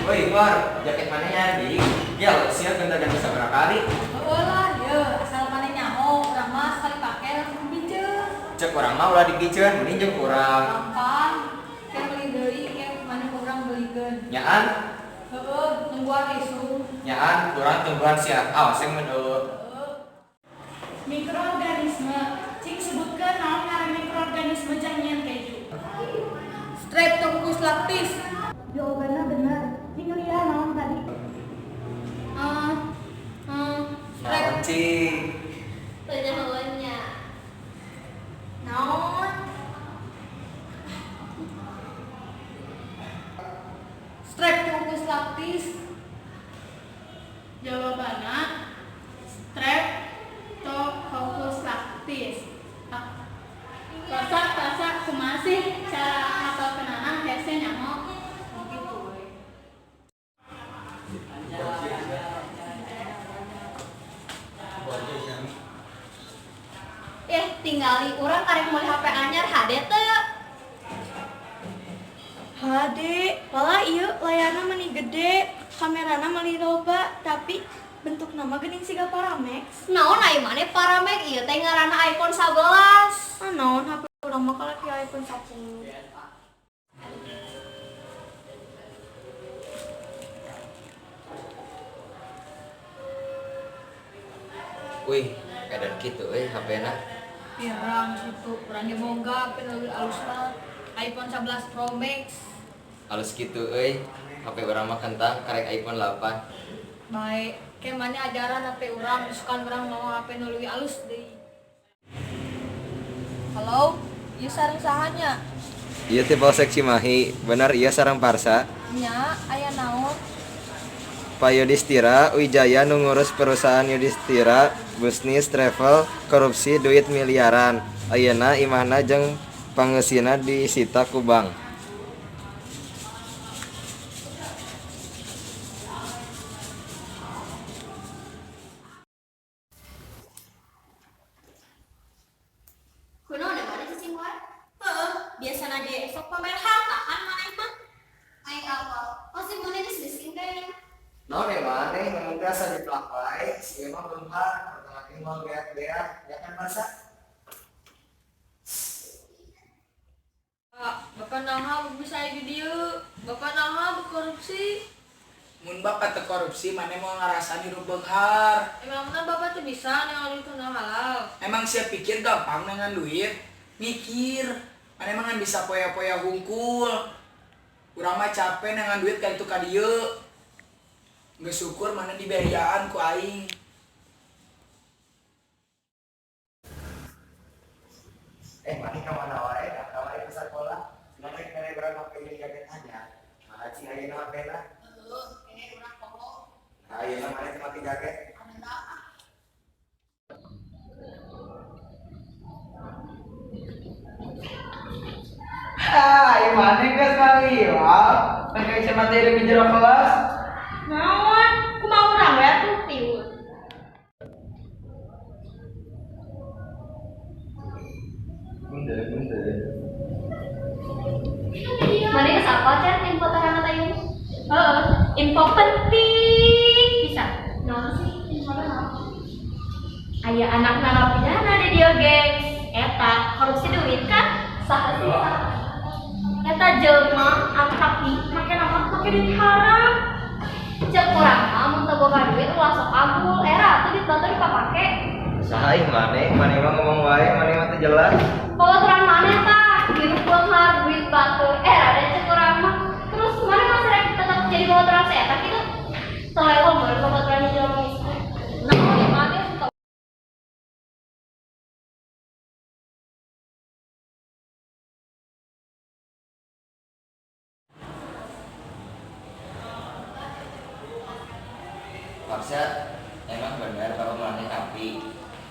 Woi, War, jaket mana ya di? Gel, siap ganti-ganti sabaraha kali. Heueuh lah, ye, asal maneh nyaho, urang mah sekali pake langsung piceun. Cek urang mah ulah dipiceun, mending jeung urang. Gampang, ke beli deui, ke maneh ku urang belikeun. Nyaan, Heueuh, tungguan isung. Nyaan, urang tungguan sia. Awas yang mun eueuh. Heueuh. Mikroorganisme, cing sebutkeun naon ngaran mikroorganisme jang nyieun keju. Streptococcus lactis. Jawabanna bener. Cing lia naon tadi? Strep Naon cing? Teu nyahoeun nya. Naon? Streptococcus lactis. Jawabanna Streptococcus lactis. Parsa, Parsa, kumaha sih cara ngapalkeunana hese nyaho? Gitu we. Eh, tingali urang karek meuli HP anyar HD teu? HD, walah ieu layarna meuni gede, kamerana meuni loba, tapi bentukna mah geuning siga Paramex. Naon ai maneh Paramex, ieu teh ngaranna iPhone 11. Ah naon HP urang mah kalaki iPhone 10. Wih, edan kitu euy HP-na. Pirang situ, urang ge boga HP nu leuwih alus mah iPhone 11 Pro Max. Alus kitu euy. HP urang mah kentang karek iPhone 8. Bae, ke maneh ajaran HP urang, sukan urang mau HP nu leuwih alus deui. Halo, ieu sareng saha nya? Ieu teh Polsek Cimahi, bener ieu sareng Parsa. Nya, aya naon? Pak Yudhistira Wijaya nu ngurus perusahaan Yudhistira Bisnis Travel korupsi duit miliaran. Ayeuna imahna jeung pangeusina disita ku bank. Kunaon maneh cicing wae? Heeh, biasana ge sok pamer harta kan maneh mah. Aing apal. Pasti maneh geus miskin kayaknya. Naon ya maneh ngomong teh asa diplak wae, si emang beunghar, pertama ge moal beak-beak, ya kan Parsa? Pak, Bapak naha bisa aya di dieu? Bapak naha korupsi? Mun bapak teu korupsi, maneh moal ngarasaan hirup beunghar. Emangna Bapak teu bisa neangan duit nu halal? Emang sia pikir gampang neangan duit? Mikir. Maneh mah ngan bisa poya-poya hungkul. Urang mah capek neangan duit ka ditu ka dieu. Geus syukur maneh dibiayaan ku aing. Eh, maneh ka mana wae? Da kamari ke sakola. Cenah rek mere urang HP jeung jaket anyar. Malah cing ayeuna HP-na. Heueuh, eh urang poho. Nah, ayeuna maneh teu make jaket. Ah, ieu maneh geus ngaliwat. Make kacamata di jero kelas. Naon? Kumaha urang we atuh tiur. Bunda, bunda. Maneh geus apal can info tarangan ayeuna? Heeh, info penting pisan. Naon sih infona naon? Aya anak narapidana di dieu, gengs. Eta korupsi duit kan? Saha sih saha? Eta jelema anu tapi make nama make duit haram. Cek urang mah mun teu boga duit ulah sok kabul, era atuh duit batur dipapake. Saha ih maneh? Maneh mah ngomong wae, maneh mah teu jelas. Babaturan maneh tah, hirup beunghar duit batur, era da cek urang mah. Terus maneh masih rek tetep jadi babaturan si eta kitu? Teu level meureun babaturan jelema miskin. Naon ieu maneh suka Parsa, emang bener bapak maneh napi.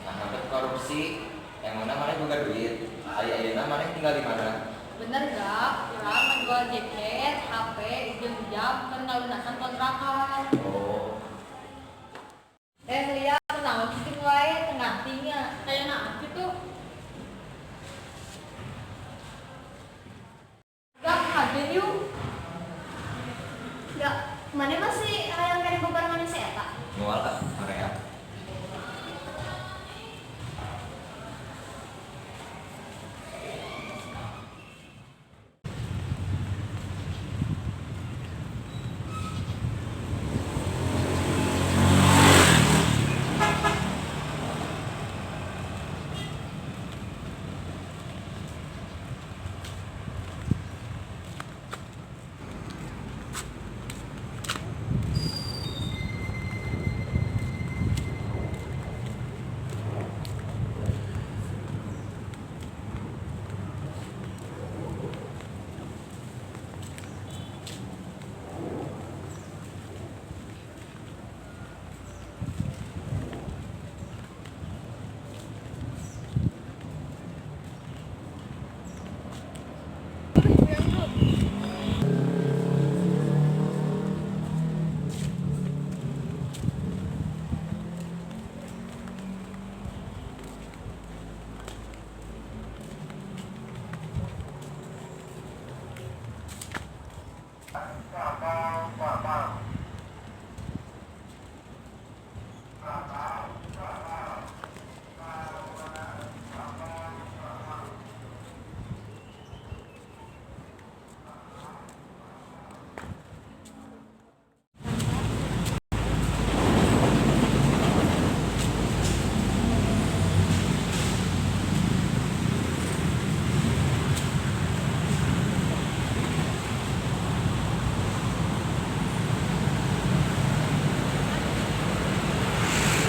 Nah, sampai korupsi, emangna maneh boga duit. Aya ayeuna maneh tinggal di mana? Bener gak? Urang ngajual jaket, HP, jeung jam keur ngalunasan kontrakan. Oh. Eh, lia kunaon cicing wae teu ngarti nya. Aya naon kitu? Gak ngajen yuk. Gak. Maneh masih hayang keneh bebarengan si eta? Moal ah, hoream.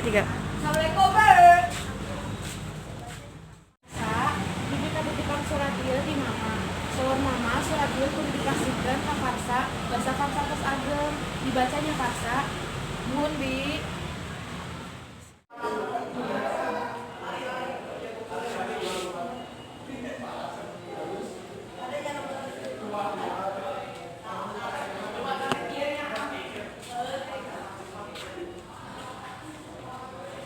Tiga. Assalamualaikum, Bert. Sa, bibi kabuktikan surat ieu di mama. Saur mama surat ieu kudu dikasihkeun ka Farsa, basa Farsa tos ageng. Dibacanya Farsa. Nuhun, Bi.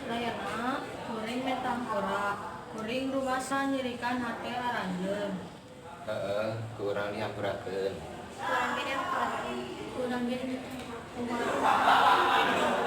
Layana kuring menta hampura. Kuring rumasa nyerikan hate aranjeun. Heeh, ku urang dihampurakeun. Kurang ge dihampurakeun. Kurang ge dihampurakeun.